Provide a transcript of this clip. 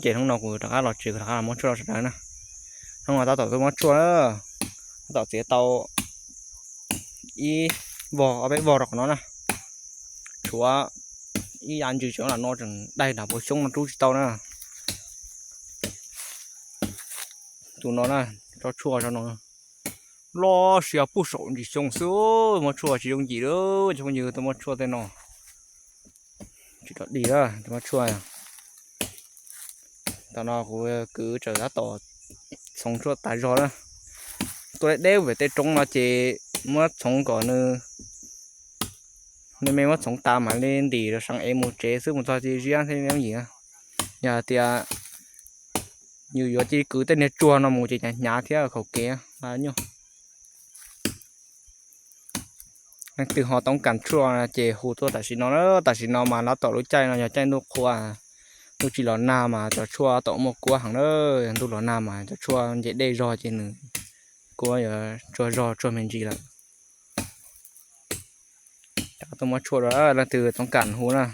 Ces hnub no kuv rov qab los tsev, kuv rov qab los muab tshuaj rau sawv daws na. Hnub no tab tom tuaj muab tshuaj na, tab tom txiav tau ib vog ob peb vog rau qhov no na. Tshuav ib yav ntsws tseem los no tseem daig nram puas xyoob no rub tsis tau na. Tus no na, tso tshuaj tso no. Loj siab puag saum ntsis xyoo xwb, muab tshuaj tsis yooj yim li, cov phooj ywg, tuaj muab tshuaj tej no tsis rov dig, tuaj muab tshuaj. Tam no kuv kwv tseem tab tom txhoov tshuaj tas zog na. Tuaj deb deb vem tej roob no ces muab txhoov kom nws me me, muab txhoov tas mam li ntim rau seev es mus tsev xwb, mus txog ces ziab thiab yooj yim. Yog hais tias yus yuav cia li kwv tej niag tsuag no mus ces hnyav hnyav thiab khaum kev nqa nyuj. Leej twg ho toob kas tshuaj ces hu tuaj tam sim no na. Tam sim no mas tab tom lub caij no yog caij ntuj qhua, ntuj tsis los nag mas cov tshuaj tab tom muaj kuab heev na. Ntuj los nag mas cov tshuaj nce dej zog ces nws kuab yuav tsuag zog tsuag me ntsis lawm. Rov tuaj muab tshuaj rau, leej twg toob kas hu na.